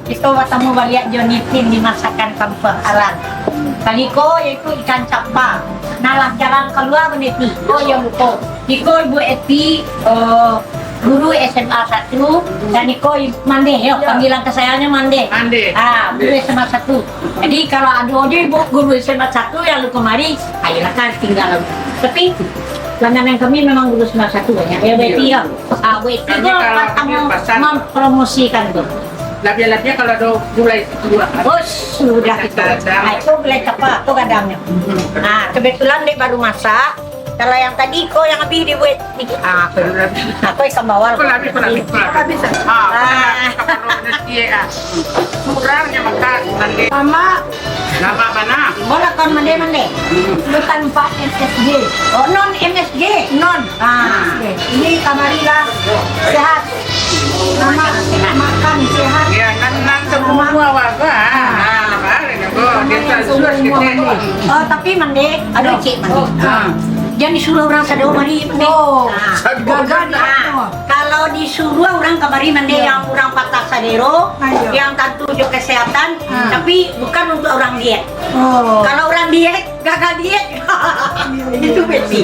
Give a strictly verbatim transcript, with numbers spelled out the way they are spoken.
Kito batamu baliak jo Nitin di masakan Kampuang Arang. Kali ko yaitu ikan capa. Nah, lah jarang kalua, Bun Eti. Oh, iyo lupo. Iko Ibu Eti, eh, guru S M A satu, dan iko Ibu Mande, yo, panggilan kasayangan Mande. Mande. Ah, guru S M A satu. Jadi, kalau ado aja Ibu guru S M A satu yang lu kamari, ayolah kan tinggal. Tapi, langganan kami memang guru S M A satu banyak. Ya, Ibu Eti, yo. Ah, Ibu Eti ko kalau pertama kami pesan mempromosikan tu. Labiah-labiah kalau ado gulai situ, ah. Oh, sudah itu. Gadang. Ah, itu gulai capa, itu gadangnya. Hmm. Ah, kebetulan dek baru masak. Kalau yang tadi ko yang habis dibuat sikit. Ah, aku. Aku ikan bawal. Ko lah habis, ko lah habis, ko lah habis. Ah, ah. Kapalo nasi, ah. Kurangnya makan, nanti. Mama. Lama bana. Bola kon Mande, Mande. Hmm. Bukan Pak M S G. Oh, non M S G. Non. Ah, ini kamari lah sehat. Mama makan sehat. Ya, nan, nan semua awak tu, ah. Ah, kemarin aku, dia tak suruh sikit. Oh, tapi Mande, aduh, cik Mande. Ah. Jangan disuruh orang sado mari, Mande. Oh. Ah. Gagal dia tu. Kalau disuruh orang kamari, Mande, yang orang patah sadero, yang tantu jo kesehatan, tapi bukan untuk orang diet. Oh. Kalau orang diet, gagal diet. Itu Ibu Eti.